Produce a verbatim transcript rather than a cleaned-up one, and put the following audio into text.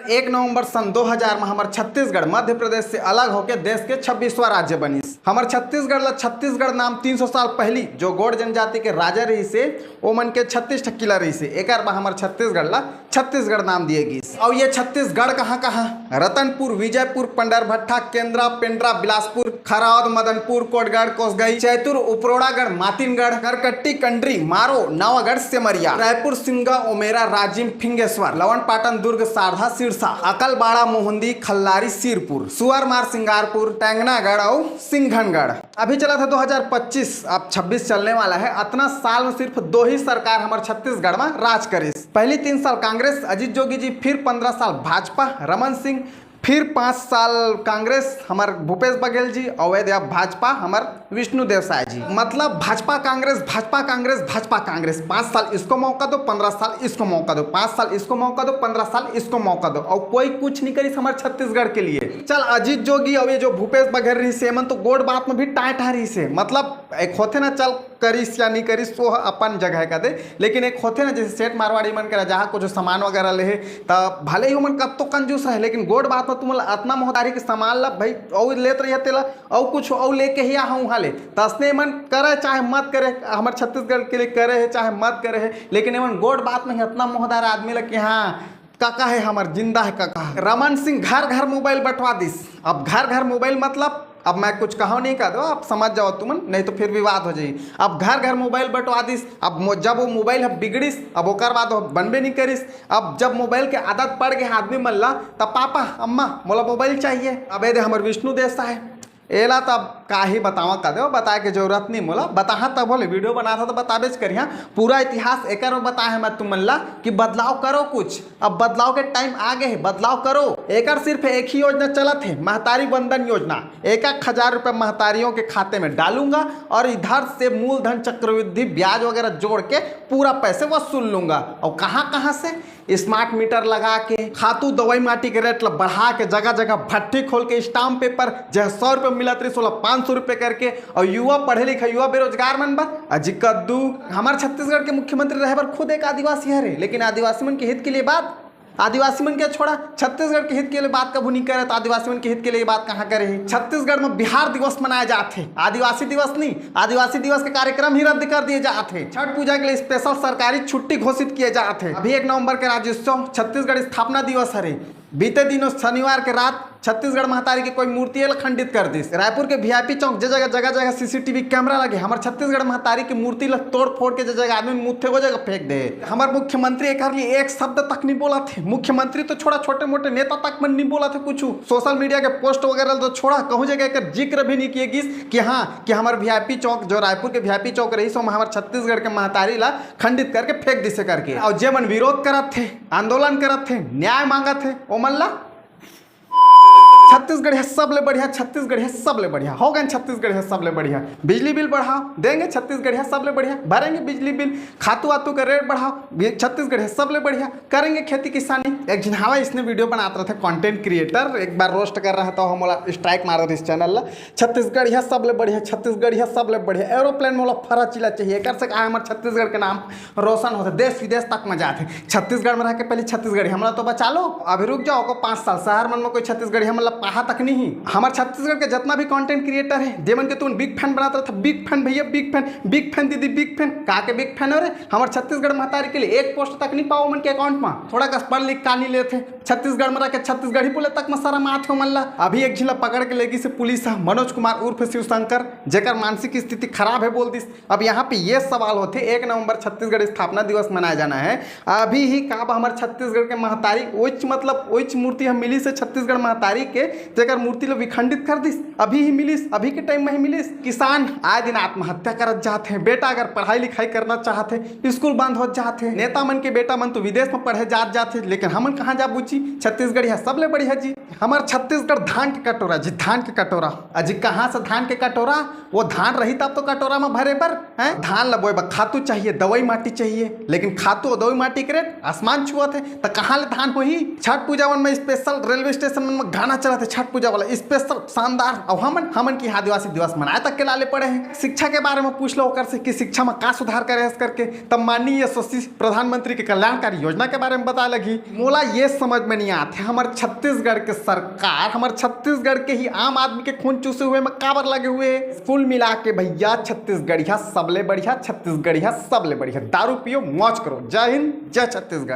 एक नवंबर सन दो हज़ार में हमर छत्तीसगढ़ मध्य प्रदेश से अलग होके देश के छब्बीसवां राज्य बनिस। हमर छत्तीसगढ़ ला छत्तीसगढ़ नाम तीन सौ साल पहली जो गोंड जनजाति के राजा रहिस हे, ओमन के छत्तीस ठक किला रहिस हे, एकर बर हमर छत्तीसगढ़ ला छत्तीसगढ़ नाम दिए गिस। अउ ये छत्तीसगढ़ कहाँ कहाँ? रतनपुर, विजयपुर, पंडरभट्टा, केंद्रा, पेंड्रा, बिलासपुर, खरौद, मदनपुर, कोटगढ़, कोसगई, चैतुर, उपरोड़ागढ़, मातिनगढ़, करकट्टी, कंडरी, मारो, नवागढ़, सेमरिया, रायपुर, सिमगा, ओमेरा, राजिम, फिंगेश्वर, लवन पाटन, दुर्ग, सारधा, सिरसा, अकलबाड़ा, मोहंदी, खल्लारी, सिरपुर, सुअरमार, सिंगारपुर, टैंगनागढ़ अउ सिंघनगढ़। अभी चलत हे दो हज़ार पच्चीस, अब छब्बीस चलने वाला है। अतना साल में सिर्फ दो ही सरकार हमर छत्तीसगढ़ में राज करिस। पहली तीन साल कांग्रेस, अजीत जोगी जी, फिर पंद्रह साल भाजपा, रमन सिंह, फिर पाँच साल कांग्रेस, हमर भूपेश बघेल जी, अउ ये दे अब भाजपा, हमर विष्णु देव साय जी। मतलब भाजपा कांग्रेस, भाजपा कांग्रेस, भाजपा कांग्रेस, पाँच साल इसको मौका दो, पंद्रह साल इसको मौका दो, पाँच साल इसको मौका दो, पंद्रह साल इसको मौका दो, अउ कोई कुछ नहीं करिस हमर छत्तीसगढ़ के लिए। चल अजीत जोगी अउ ये जो भूपेश बघेल रहिस हे, एमन तो गोठ बात में भी टाँय टाँय रहिस हे, मतलब एक होथे ना, चल करिस या नहीं करिस, वो अपन जगह हे कदे, लेकिन एक होथे ना, जैसे सेठ मारवाड़ी मन करा जहाँ कुछ सामान वगैरह लेहे, त भले ही ओमन कत्तो कंजूस रहे, लेकिन गोठ बात में तुमन ला अतना मोहदारी के सामान ला भाई, अउ लेत रहिया तेला, अउ कुछ अउ लेके ही आहा उहाँ ले। त असने एमन करे चाहे मत करे, हमर छत्तीसगढ़ के लिए करे हे चाहे मत करे हे, लेकिन एमन गोठ बात में ही अतना मोहदार आदमी ला कि हाँ, कका हे हमर, जिंदा हे कका। रमन सिंह घर घर मोबाइल बंटवा दिस। अब घर घर मोबाइल मतलब, अब मैं कुछ कहव नहीं कह दो, आप समझ जाओ तुमन, नहीं तो फिर विवाद हो जाई। अब घर घर मोबाइल बंटवा दिस। अब मो-, जब वो मोबाइल ह बिगड़िस, अब ओकर बाद वो बनबे नहीं करिस। अब जब मोबाइल के आदत पड़ गए आदमी मन ला, तब पापा, अम्मा, मोला मोबाइल चाहिए। अब ये दे हमर विष्णु देव साय हे, एला त अब का ही बतावा कदे, बताए के जरूरत नहीं मोला, बताहा तब होले, वीडियो बनाथा त बताबेच करिहा। पूरा इतिहास एकर में बताए हे मैं तुमन ला कि बदलाव करो कुछ, अब बदलाव के टाइम आ गए हे, बदलाव करो। एकर सिर्फ एक ही योजना चलत हे, महतारी वंदन योजना। एक एक हजार रुपये महतारियों के खाते में डालूंगा और इधर से मूलधन, चक्रवृद्धि, ब्याज वगैरह जोड़ के पूरा पैसे वसूल लूंगा। और कहाँ कहाँ से? स्मार्ट मीटर लगा के, खातू दवाई माटी के रेट ला बढ़ा के, जगह जगह भट्ठी खोल के, स्टाम्प पेपर जहाँ सौ रुपये मिलत रहिस, ओला पाँच सौ रुपये करके, और युवा पढ़े लिखे, युवा बेरोजगार मन बर अजी कद्दू। हमारे छत्तीसगढ़ के मुख्यमंत्री रहे बर खुद एक आदिवासी हरे, लेकिन आदिवासी मन के हित के लिए बात, आदिवासी मन के छोड़ा, छत्तीसगढ़ के हित के लिए बात कभू नहीं करे, तो आदिवासी मन के हित के लिए बात कहाँ करे हे? छत्तीसगढ़ में बिहार दिवस मनाया जात हे, आदिवासी दिवस नहीं। आदिवासी दिवस के कार्यक्रम ही रद्द कर दिए जात हे। छठ पूजा के लिए स्पेशल सरकारी छुट्टी घोषित किए जात हे। अभी एक नवंबर के राज्योत्सव, छत्तीसगढ़ स्थापना दिवस हरे। बीते दिनों शनिवार के रात छत्तीसगढ़ महतारी के कोई मूर्ति ल खंडित कर दिस। रायपुर के वीआईपी चौक जे जगह, जगह जगह सीसीटीवी कैमरा लगे, हमर छत्तीसगढ़ महतारी के मूर्ति ल तोड़ फोड़ के जे जगह आदमी मुथे, वो जगह फेंक दे। हमर मुख्यमंत्री एकर लिए एक शब्द तक नहीं बोलत हे। मुख्यमंत्री तो छोड़ा, छोटे मोटे नेता तक मन नहीं बोलत हे कुछ। सोशल मीडिया के पोस्ट वगैरह तो छोड़ा, कहूँ जगह एकर जिक्र भी नहीं किए गिस कि हाँ, कि हमर वीआईपी चौक, जो रायपुर के वीआईपी चौक रहिस, ओमा हमर छत्तीसगढ़ के महतारी ला खंडित करके फेंक दिसे करके। और जे मन विरोध करत हे, आंदोलन करत हे, न्याय मांगत हे, ओमन ला छत्तीसगढ़िया सबले बढ़िया, छत्तीसगढ़िया सबले बढ़िया, हो गए छत्तीसगढ़िया सबले बढ़िया। बिजली बिल बढ़ाओ, देंगे छत्तीसगढ़िया सबले बढ़िया, भरेंगे बिजली बिल, खातू वातू का रेट बढ़ाओ, ये छत्तीसगढ़िया सबले बढ़िया, करेंगे खेती किसानी। एक झिन हवा इसने वीडियो बनात रहते, कंटेंट क्रिएटर, एक बार रोस्ट कर रहा था, हम बोला स्ट्राइक मार रहे इस चैनल ला। छत्तीसगढ़िया सबले बढ़िया, छत्तीसगढ़िया सबले बढ़िया, एरोप्लेन मोला फरा चिला चाहिए, एकर से कहा हमारे छत्तीसगढ़ के नाम रोशन होथे, देश विदेश तक में जाथे। छत्तीसगढ़ में रह के पहले छत्तीसगढ़ी हमला तो बचा लो, अभी रुक जाओ को पाँच साल, शहर मन में कोई छत्तीसगढ़ी हमला पाहा तक नहीं। हमर छत्तीसगढ़ के जितना भी कंटेंट क्रिएटर है, जे मन के तुम बिग फैन बनात रहता, बिग फैन भैया, बिग फैन, बिग फैन दीदी, बिग फैन। का के बिग फैन हो रे? हमर छत्तीसगढ़ महतारी के लिए एक पोस्ट तक नहीं पाओ मन के अकाउंट में। थोड़ा कस पढ़ लिख का नहीं लेथे, छत्तीसगढ़ में रह के छत्तीसगढ़ी बोले तक में शरम आथे मन ला। अभी एक झिला पकड़ के लेगी से पुलिस ह, मनोज कुमार उर्फ शिव शंकर, जेकर मानसिक स्थिति खराब है बोल दिस। अब यहाँ पे ये सवाल होथे, एक नवंबर छत्तीसगढ़ स्थापना दिवस मनाया जाना है, अभी ही काब हमर छत्तीसगढ़ के महतारी ओइच, मतलब ओइच मूर्ति हम मिलिस हे छत्तीसगढ़ महतारी के, तेकर मूर्ति ल विखंडित कर दिस। अभी ही मिलिस, अभी के टाइम में ही मिलिस। किसान आए दिन आत्महत्या करत जात हे, बेटा अगर पढ़ाई लिखाई करना चाहत हे, स्कूल बंद होत जात हे, नेता मन के बेटा मन तो विदेश में पढ़े जात जात हे, लेकिन हमन कहाँ जा बुची? छत्तीसगढ़िया सबले बढ़िया जी। हमर छत्तीसगढ़ धान के कटोरा जी, धान के कटोरा। अजी कहाँ से धान के कटोरा? वो धान रही तब तो कटोरा में भरे बर है। धान ल बोए बर खातू चाहिए, दवाई माटी चाहिए, लेकिन खातू और दवाई माटी के रेट आसमान छुअत है, त कहाँ ले धान होही? छठ पूजा मन में स्पेशल रेलवे स्टेशन मन में गाना चलत है, छठ पूजा वाला स्पेशल शानदार। अब हमन हमन की आदिवासी दिवस मनाए तक के लाले पड़े हैं। शिक्षा के बारे में पूछ लो ओकर से कि शिक्षा में का सुधार करे हस करके, तब माननीय यशस्वी प्रधानमंत्री के कल्याणकारी योजना के बारे में बताए लगी। मोला ये समझ में नहीं आते, हमर छत्तीसगढ़ के सरकार, हमर छत्तीसगढ़ के ही आम आदमी के खून चूसे हुए में काबर लगे हुए है? कुल मिला के भैया, छत्तीसगढ़िया सबले बढ़िया, छत्तीसगढ़िया सबले बढ़िया। दारू पियो, मौज करो। जय हिंद, जय छत्तीसगढ़।